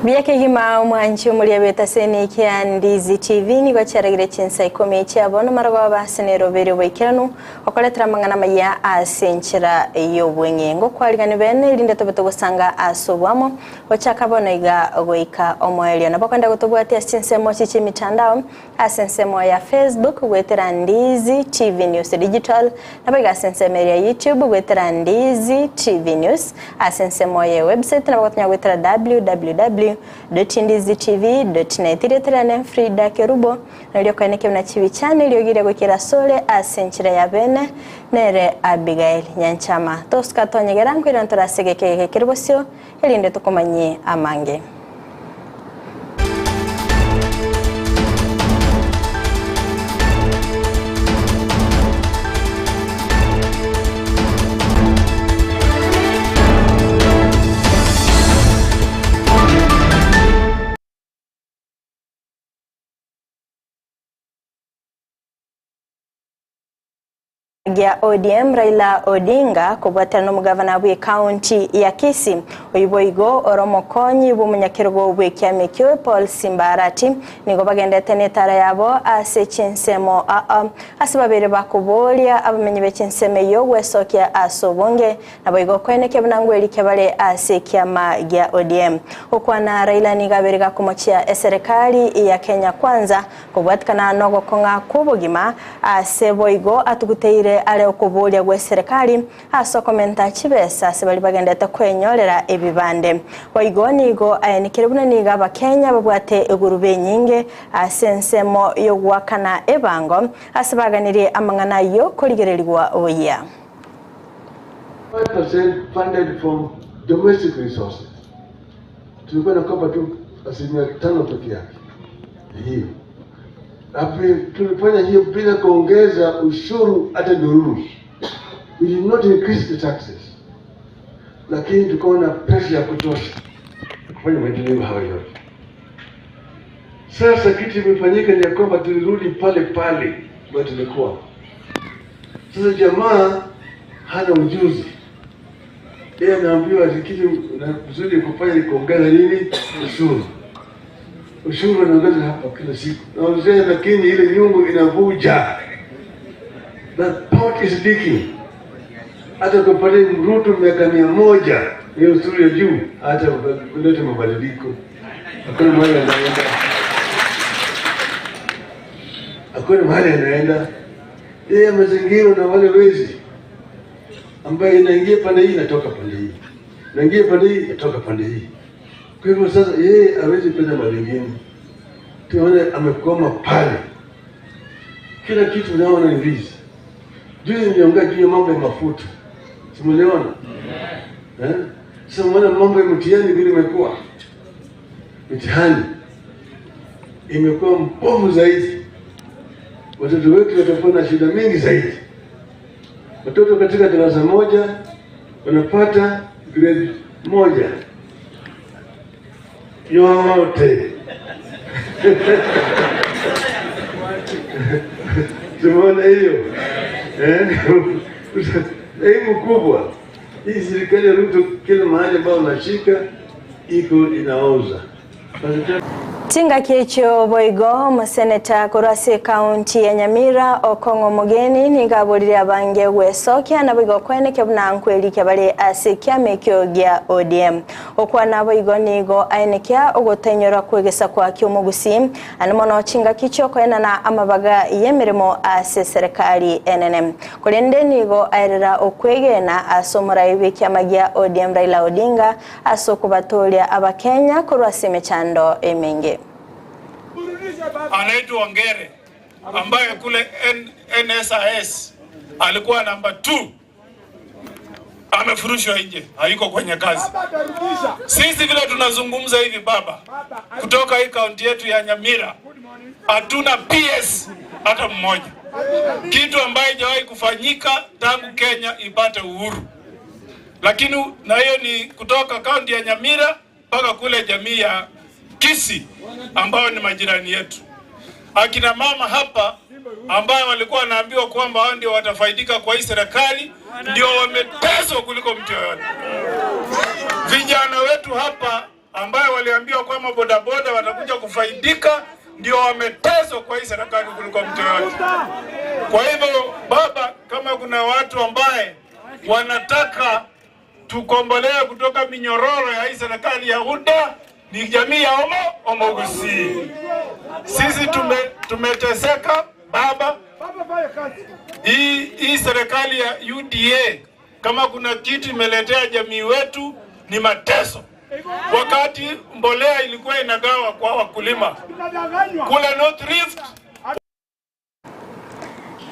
Buya kegima omwanchi omoria bw'etaseni kia Ndizi TV nigo chiaragire chinsa ikomi chia bono marogoba ase neroberio oboikeranu okoretera amang'ana amaya ase enchera y'obweng'e. Ngokwarigani bene erinde tobe togosanga ase oboamo gochaka bono iga goika omoerio. Nabo okogenda gotobwatia ase chinsemo echi chi'emitandao Ase ensemo ya Facebook goetera Ndizi TV News Digital, naboigo ase ensemo eria ya YouTube goetera Ndizi TV News. Ase ensemo ye website nabo gotonya goetera www.ndizitv.net. Erieta riane Frida Kerubo, nario koeneke buna chibichane eriogi riria goikera asore ase enchera ya bene nere Abigail Nyanchama. Tosuka tonyegera nkoirana tore ase egeka egeke kere bosio erinde tokomanyie amange. Gia ODM Raila Odinga kobwatana nomogavana bw'ecounty ya Kisii oyio boigo ore omokonyi bw'omonyakerogo bw'ekiama ekio Paul Simba Arati nigo bagendete netara yabo ase chinsemo aa ase babere bakoboria abamenyi be chinsemo eyio gwesokia ase obonge Naboigo koenekia buna ngwerikia bare ase ekiama gia ODM. Gokwana Raila nigo abere gakomochia eserekari ya Kenya Kwanza kobwatikana nogokong'a kw'obogima ase boigo atuguteire are okoboria gw'eserekari ase okomenta chibesa ase baria bagendete kwenyorera ebibande. Boigo nigo aenekeire buna nigo abakenya babwate egurube enyinge ase ensemo yogoakana ebango ase baganirie amang'ana ayio korigererigwa buya. 5% funded from domestic resources. Tulikuwa nakopa tu asilimia tano peke yake hiyo, na tulifanya hiyo bila kuongeza ushuru hata ndururu. We did not increase the taxes, lakini tukaona pesa ya kutosha kufanya maendeleo hayo yote. Sasa kitu imefanyika ni ya kwamba tulirudi pale pale ambayo tulikuwa. Sasa jamaa hana ujuzi, yeye anaambiwa ati kitu mzuri kufanya ni kuongeza nini ushuru. Ushuru anaongeza hapa kila siku naongeza, lakini ile nyungu inavuja, the pot is leaking. Hata kupatia Ruto miaka mia moja hiyo ushuru ya juu, hata kuleta mabadiliko hakuna mahali anaenda, hakuna mahali anaenda. Yeye mazingira na wale wezi ambaye inaingia pande hii inatoka pande hii, inaingia pande hii inatoka pande hii. Kwa hivyo sasa yeye hawezi kwenda mahali ingine, tuone amekoma pale. Kila kitu unaona ni wizi. Juzi niliongea juu ya mambo ya mafuta, simuliona eh? Sasa umeona mambo ya mtihani vile imekuwa, mtihani imekuwa mbovu zaidi. Watoto wetu watakuwa na shida mingi zaidi. Watoto katika darasa moja wanapata grade moja yote Tumeona hiyo eh? Elimu kubwa hii serikali ya Ruto, kila mahali ambayo unashika iko inaoza. Chingaki echio boigo omoseneta korwa ase ekaunti ya Nyamira Okong'o Omogeni nigo aborire abange gwesokia naboigo koenekia buna nkwerikia bare ase ekiama ekio gia ODM. Gokwana boigo nigo aenekia ogotainyora kw'egesakwa ki'omogusii ande mono chingaki chi'okoenana amabaga y'emeremo ase eserekari enene. Korende nigo aerera okwegena ase omorai bw'ekiama gia ODM Raila Odinga ase okobatooria Abakenya korwa ase emechando emenge. Anaitwa Ngere ambaye kule NSIS alikuwa namba 2 amefurushwa nje, hayuko kwenye kazi. Sisi vile tunazungumza hivi baba, kutoka hii kaunti yetu ya Nyamira hatuna PS hata mmoja, kitu ambaye haijawahi kufanyika tangu Kenya ipate uhuru. Lakini na hiyo ni kutoka kaunti ya Nyamira mpaka kule jamii ya Kisii ambao ni majirani yetu. Akina mama hapa ambayo walikuwa wanaambiwa kwamba hao ndio watafaidika kwa hii serikali ndio wameteswa kuliko mtu yoyote. Vijana wetu hapa ambayo waliambiwa kwamba bodaboda watakuja kufaidika ndio wameteswa kwa hii serikali kuliko mtu yoyote. Kwa hivyo baba, kama kuna watu ambaye wanataka tukombolewe kutoka minyororo ya hii serikali ya UDA ni jamii ya Omo Omogusii. Sisi tume, tumeteseka baba. Hii hii serikali ya UDA kama kuna kitu imeletea jamii wetu ni mateso. Wakati mbolea ilikuwa inagawa kwa wakulima kule North Rift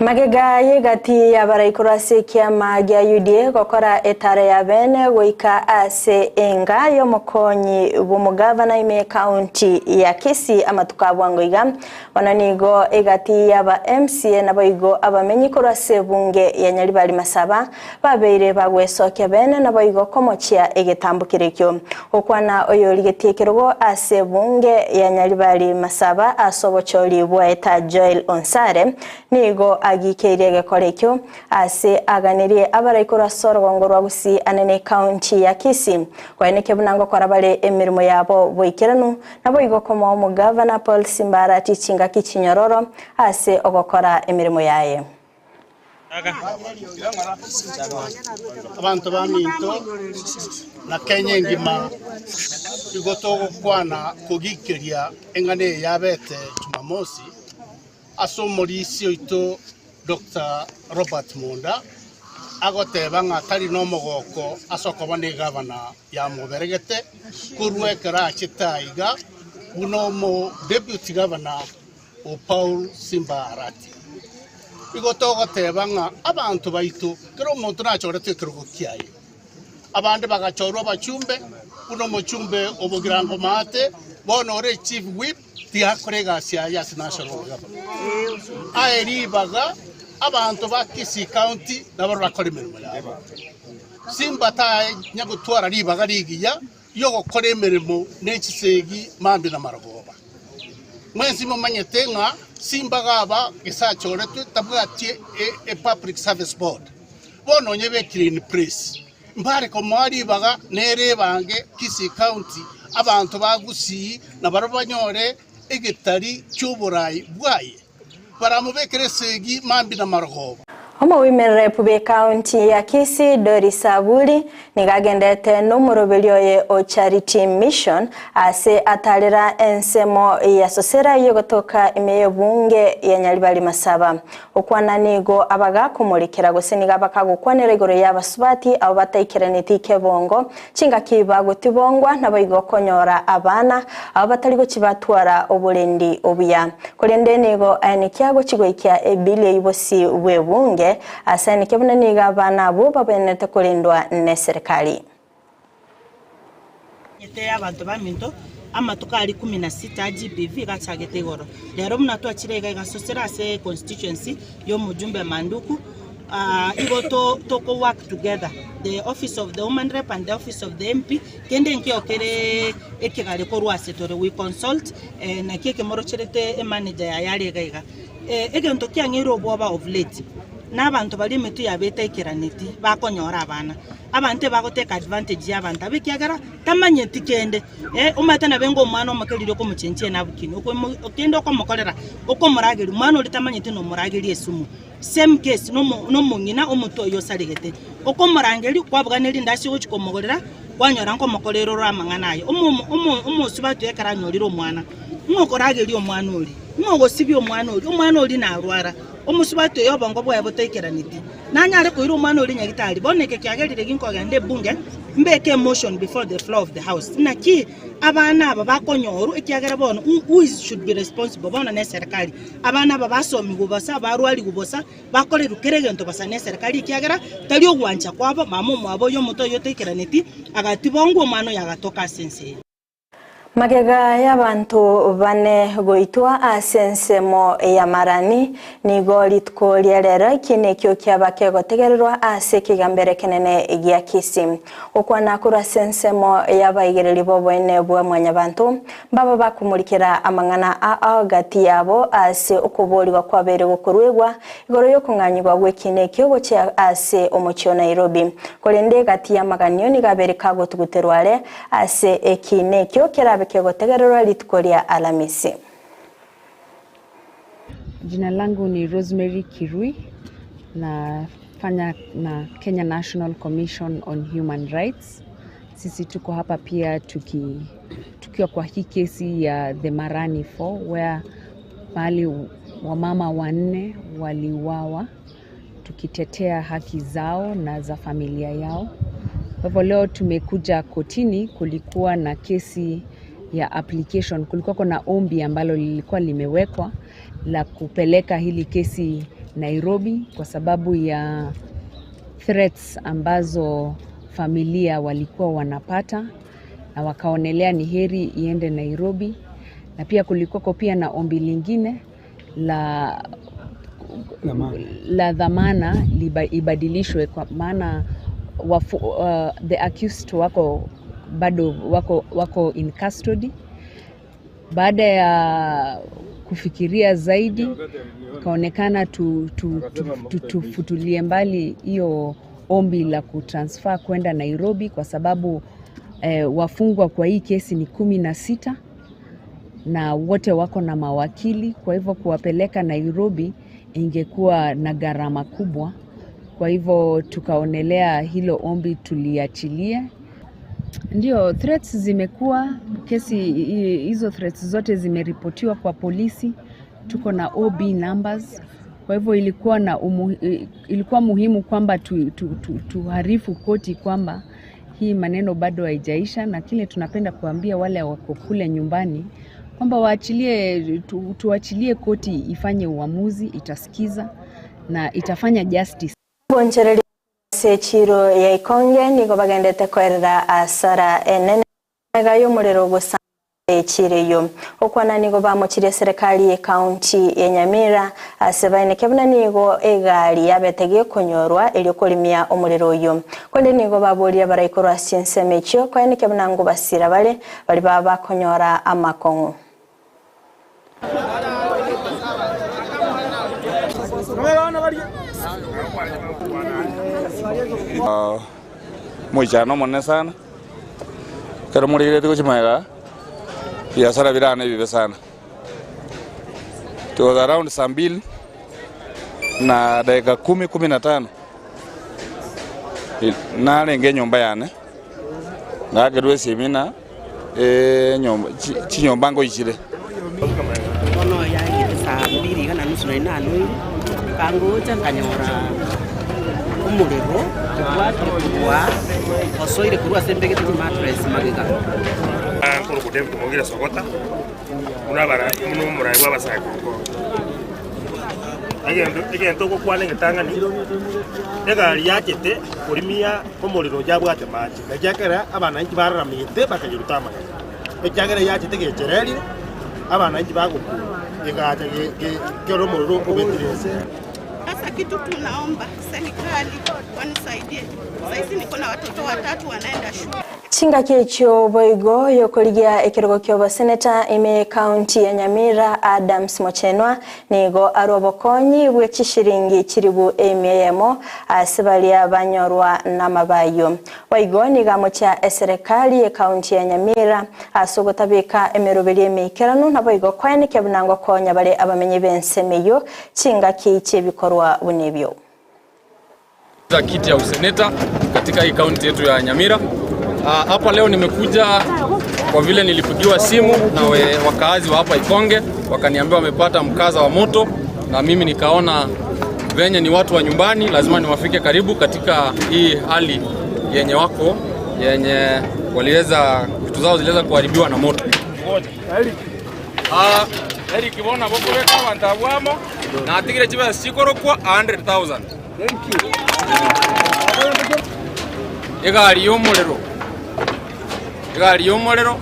Magega y'egati y'abaraikuru ase ekiama gia UDA gokora etara ya bene goika ase enga y'omokonyi bw'omogavana ime ekaunti ya Kisii amatuko a bwango iga. Bono nigo egati y'aba MCA naboigo abamenyi korwa ase ebunge ya Nyaribari Masaba babeire bagwesokia bene naboigo komochia egetambo kerekio. Gokwana oyorigetie ekerogo ase ebunge ya Nyaribari Masaba ase obochori bwaeta Joel Onsare nigo agikeirie egekora ekio ase aganirie abarai korwa ase orogongo rwa Gusii ane ne county ya Kisii koenekia buna ngokora bare emeremo yabo boikeranu naboigo komoa omogavana Paul Simbarati chingaki chinyororo ase ogokora emeremo yaye. Abanto baminto, na Kenya engima igo togokwana kogikeria eng'ana eye yabete Jumamosi ase omorisia oito Doctor Robert Monda agoteba ng'a tari nomogoko ase okoba negavana yamoberegete korwa ekero achete aiga buna omo deputy governor o Paul Simba Arati. Igo togoteba ng'a abanto baito, kera omonto nachoretwe ekerogo kiaye. Abande bagachorwa abachumbe, buna omochumbe o Bogirango Maate, bono ore chief whip, tiakora egasi yaye ase National Government. Aye ribaga abanto ba Kisii County nabaro bakore emeremo yabo. Simba tanya gotwara ribaga rigiya ri'ogokora emeremo ne chisegi mambia na marogoba. Mwensi momanyete ng'a simbaga aba gese achoretwe tabwati e Public Service Board. Bono onye bekire in place, mbare komoa ribaga nere ebange Kisii County abanto ba Gusii nabarabwo banyore egetari ki'oborai bwaye. Baramobekere esegi mambia na marogoba. Omowimererep bw'ekaunti ya Kisii Doris Aburi nigo agendete nomoroberio oye o Charity Mission ase atarera ensemo ya Sosera yogotoka ime y'ebunge ya Nyaribari Masaba. Okwana nigo abagakomorekera gose nigo abakagokwanera igoro y'abasubati abo bataikeraneti kebongo Chingaki bagotibongwa naboigo konyora abana abo batari gochibatwara oborendi obuya. Korende nigo aenekia gochigoikia ebili eyio bosio bw'ebunge, ase aenekia buna nigo abana abwo babwenerete korendwa neserikali. Nyete y'abanto baminto, amatuko aria ikomi na sita a GBV gachagete igoro. Rero buna twachire iga igasosera ase econstituency y'omojumbe Manduku, igo toko work together, the office of the woman rep and the office of the MP, kende nkio kere ekegare korwa ase tore, we consult naki ekemorocherete emanager yaye are iga iga. Egento kiang'eire obwoba of late, na abanto baria emetwe yabo etaikeraneti bakonyora abana, abanto ebagotake advantage ya abanto aba ekiagera tamanyeti kende, omanyete nabe nga omwana omoke riria okomochenchia enapkin, kende okomokorera, okomorageria, omwana oria tamanyeti nomorageria esumu. Same case nomong'ina omotwe oyio osaregete, okomorangeria kwabuga ne rindasi ogochia komogorera, kwanyora nkomokorera ore amang'ana aye. Omosubati oyo ekero anyorire omwana, ng'o okorageria omwana oria? Ng'o ogosibia omwana oria? Omwana oria narwara, omosubati oyo obongo bwaye botaikeraneti, nanyare koira omwana oria nyagitari. Bono eke kiagerire ginkogenda ebunge, mbeke emotion before the floor of the house, naki abana aba bakonyorwa ekiagera bono who is should be responsible bono ne eserikari. Abana aba basomigwe bosa, barwarigwe bosa, bakorerwe kera egento bosa neserikari, ekiagera tari ogwancha kwabo, mama omwabo oyo omoto oyio otaikeraneti, agatibongwa omwana oyo agatoka ase ense eye. Magega y'abanto bane goitwa ase ensemo ya Marani, nigo rituko ria rero ekiina ekio kiaba kegotegererwa ase ekegambero ekenene gia Kisii. Gokwana korwa ase ensemo y'abaigereri b'oboene bwa Mwanyabanto, mbaba bakomorikera amang'ana ao gati yabo ase okoboorigwa kwabeire gokoruegwa igoro y'okong'anyigwa gw'ekiina ekio gochia ase omochie o Nairobi. Korende gati y'amaganio nigo abeire kagotuguterwa are Ase ekiina ekio kerabe kegotegererwa rituko ria Alamisi. Jina langu ni Rosemary Kirui, nafanya na Kenya National Commission on Human Rights. Sisi tuko hapa pia tuki, tukiwa kwa hii kesi ya the Marani 4 where pahali wamama wanne waliuawa tukitetea haki zao na za familia yao. Kwa hivyo leo tumekuja kotini, kulikuwa na kesi ya application, kulikuwa na ombi ambalo lilikuwa limewekwa la kupeleka hili kesi Nairobi kwa sababu ya threats ambazo familia walikuwa wanapata na wakaonelea ni heri iende Nairobi, na pia kulikuwa pia na ombi lingine la la dhamana liba, ibadilishwe kwa maana wafu, the accused wako bado wako, wako in custody. Baada ya kufikiria zaidi, ikaonekana tufutulie tu, tu, tu, mbali hiyo ombi la kutransfer kwenda Nairobi kwa sababu wafungwa kwa hii kesi ni 16 na wote wako na mawakili, kwa hivyo kuwapeleka Nairobi ingekuwa na gharama kubwa. Kwa hivyo tukaonelea hilo ombi tuliachilie. Ndio, threats zimekuwa kesi hizo, threats zote zimeripotiwa kwa polisi, tuko na OB numbers. Kwa hivyo ilikuwa na ilikuwa muhimu kwamba tuharifu tu, tu, tu koti kwamba hii maneno bado haijaisha, na kile tunapenda kuambia wale wako kule nyumbani kwamba waachilie tu, tuachilie koti ifanye uamuzi, itasikiza na itafanya justice. Bonchereri ase echiro ya Ikonge nigo bagendete koerera asara enene ega y'omorero gosamba echiro eyio. Okwana nigo bamochirie serikali ye county ya Nyamira ase baeneke buna nigo egari yabete gekonyorwa erio korimia omorero oyio. Korende nigo baborie abarai korwa ase chinsemo echio koeneke buna ngobasira bare baria baba bakonyora amakong'u. Omoichano omonene sana, ekero morigereretie gochia magega, ebiasara bire aa nebibe sana. It was around saa mbili na dakika kumi, kumi na tano, narenge enyomba yane, ngakerwa esimina. Enyomba chinyomba ngoichire. Bono yaikire saa mbili iga na nusu naende nanweire, nkangocha nkanyora omorero obwatire korwa osoire korwa ase mbegete chimattress magega. Nkorokwa David Mogire Sogota, buna abara buna omorai bwa abasae korwa Egento egento ogokwana egetang'ani, egari yachete korimia omorero oria abwate amache, na ekiagera abananchi bararamete bakayeruta amagena, ekiagera yachete gechererire, abananchi bagokwa, egacha ge ge ekero omorero obetire inse. Sasa kitu tunaomba serikali wanisaidie, sahizi niko na watoto watatu wanaenda shule. Chingaki echio boigo yokorigia ekerogo kioboseneta ime ye county ya Nyamira Adams Mochenwa nigo arwe obokonyi bwe chishiringi chiribu emia eyemo ase baria banyorwa namabayo. Boigo nigo amochia eserekari ye county ya Nyamira ase ogotabeka emeroberi emeikeranu naboigo koenekia buna ngokonya bare abamenyi b'ensemo eyio chingaki chiebikorwa buna ebio. Kiti ya useneta katika hii kaunti yetu ya Nyamira. Hapa leo nimekuja kwa vile nilipigiwa simu na wakaazi wa hapa Ikonge wakaniambia wamepata mkaza wa moto, na mimi nikaona venye ni watu wa nyumbani lazima niwafike karibu katika hii hali yenye wako yenye waliweza vitu zao ziliweza kuharibiwa na moto. Eric bona bokobeka abantu abwamo natigire chibesa chikorokwa 100,000. Egari y'omorero egari y'omorero.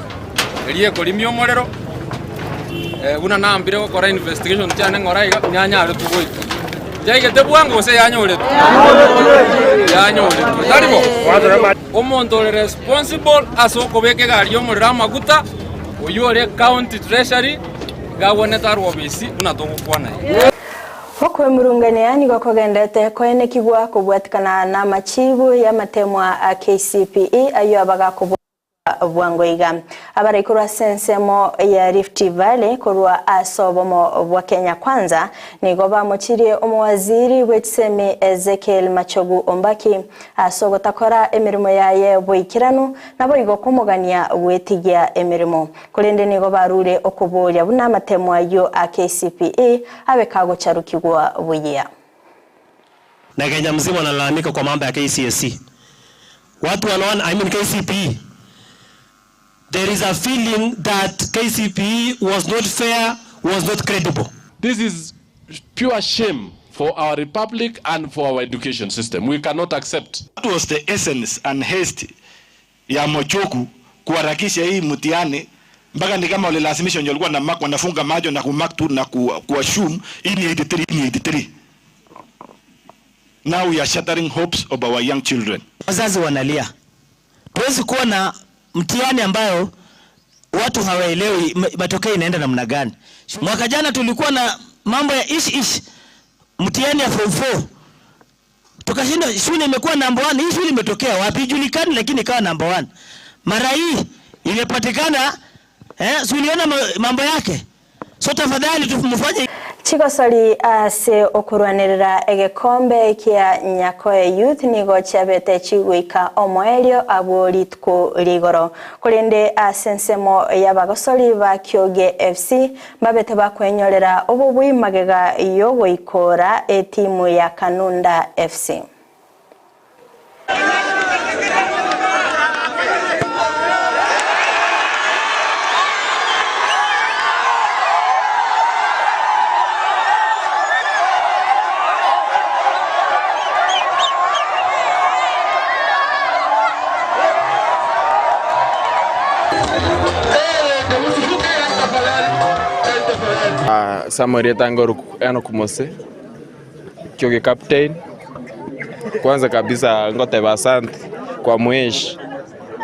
Eria ekorimia omorero, buna nambire gokora investigation chiane ng'ora iga, yanyaretwe goika. Yaigete bwango gose yanyoretwe? Yanyoretwe, tari bo? Omonto ore responsible ase okobeka egari y'omorero amaguta, oyio ore county treasury, iga agwenerete arwe obisi buna togokwana iga. Okwemurungania nigo kogenderete koenekigwa kobwatikana namachibu y'amatemwa a KCPE ayio abagakobua bwango iga. Abarai korwa ase ensemo ya Rift Valley korwa ase obomo bwa Kenya Kwanza nigo bamochirie omowaziri bw'echisemi Ezekiel Machogu Ombaki ase ogotakora emeremo yaye boikeranu naboigo komogania gwetigia emeremo. Korende nigo barure okoboria buna amatemo ayio a KCPE abe kagocharukigwa buya. Na Kenya mzima wanalalamika kwa mambo ya KCSE. Watu wanaona, I mean KCPE. There is a feeling that KCPE was not fair, was not credible. This is pure shame for our republic and for our education system. We cannot accept. What was the essence and haste ya Mochoku kuharakisha hii mtihani mpaka ni kama walilazimisha wenye walikuwa na mark wanafunga macho na kumark tu na ku, kuassume hii ni 83 hii ni 83. Now we are shattering hopes of our young children. Wazazi wanalia, tuwezi kuwa na mtihani ambayo watu hawaelewi matokeo inaenda namna gani. Mwaka jana tulikuwa na mambo ya ish ish, mtihani ya form 4 tukashinda, shule imekuwa number 1. Hii shule imetokea wapi ijulikani, lakini ikawa number 1. Mara hii imepatikana eh, si uliona mambo yake? So tafadhali tumfanye Chigosori ase okorwanerera egekombe kia Nyakoe Youth nigo chiabete chigoika omoerio abwo rituko rigoro. Korende ase ensemo y'abagosori ba Kioge FC mbabete bakwenyorera obobui magega y'ogoikora etimu ya Kanunda FC. Samuel Etanga Enock Mose. Kioge captain, kwanza kabisa ngoteba asante kwa mweshi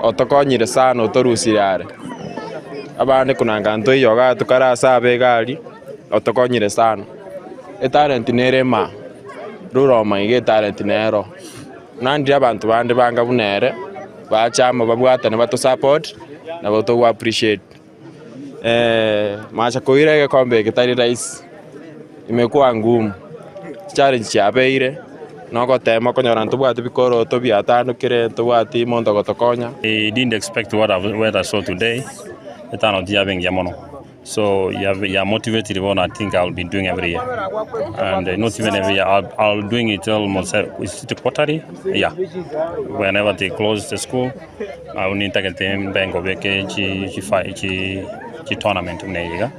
otokonyire sana otorusire are, abande kunanga ntoiyo igaa tokare ase abe egari otokonyire sana. Etalent nere emaa, ruroma iga etalent nero, nandire abanto bande banga buna ere, bache amo babwatane bato support nabo togo appreciate. Macha koira egekombe eke tari rahisi, imekuwa ngumu, chichallenge chiabeire, na ogotema okonyora ntobwati bikoroto biatandokire, ntobwati monto ogotokonya. I didn't expect what I, what I saw today. Etano tiyabe engiya mono. So you have, you are motivated bono I think I'll be doing every year. And not even every year, I'll, I'll doing it almost, is it quarterly? Yeah. Whenever they close the school, Au nintagete mbe ngobeke chi chi chi chi tournament buna eye iga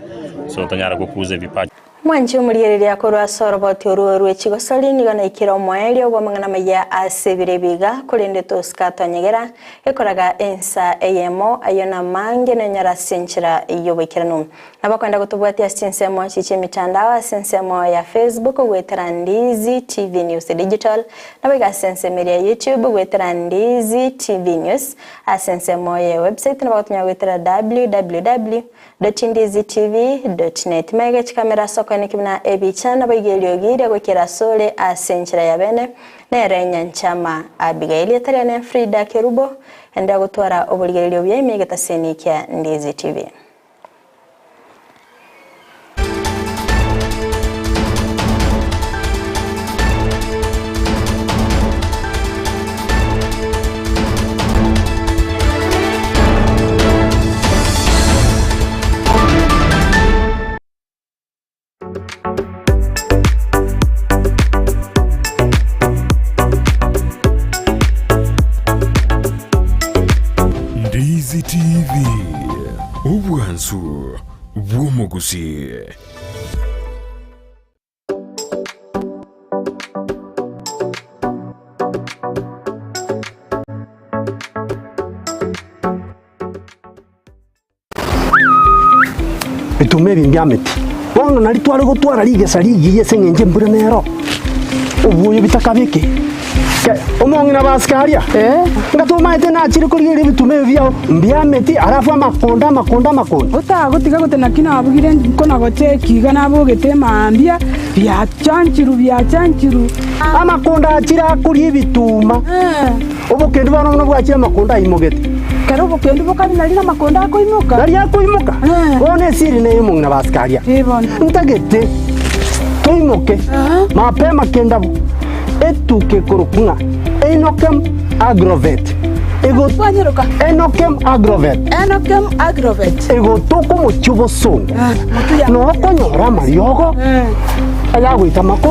so tonyare gokuza ebipaji. Mwanche omorigereria korwa ase oroboti orwo rwe chigosori nigo naikire omoerio bw'amang'ana amaya ase ebiro ebi iga, korende tosika twanyegera ekoraga ensa eyemo, ayio namange nonyore ase enchera y'oboikeranu. Nabakwenda gotobwatia ase chinsemo echi chi'emitandao ase ensemo ya Facebook goetera Ndizi TV News Digital, naboigo ase ensemo eria ya YouTube goetera Ndizi TV News, ase ensemo ye website nabagotonya goetera www dot ndizitv dot net. Magega chikamera ase okoeneki buna ebicha naboigo eriogi ria goikera asore ase enchera ya bene nere Nyanchama Abigail. Etari ane Frida Kerubo, ende agotwara oborigereria obuya ime egetaseni kia Ndizi TV. Ndizi TV, obwansu bw'omogusii. Bituma ebi mbiameti. Bono nari tware gotwara rigesa rigiya ase engencho embura nero obwoyo bitakabeke. Ke, omong'ina basike aria, nga tomaete nachire korigereria ebituma ebi biao mbiameti, alafu amakonda, amakonda, amakonda. Otagotiga gote naki nabugire nkona gocheki iga nabogete mambia, biachanchiru biachanchiru. Amakonda achire akoria ebituma. Obokendu bono buna bwachire amakonda aimogete. Kera obokendu bokare nari namakonda akoimoka. Nari akoimoka. Bono esiri neye omong'ina basike aria. Ntagete toimoke mapema kendabu etuka ekorokwa ng'a Enokem Agrovet. Ego Enokem Agrovet. Enokem Agrovet. Egotoka omochie obosongo. Noo okonyora amariogo ayagoita amako.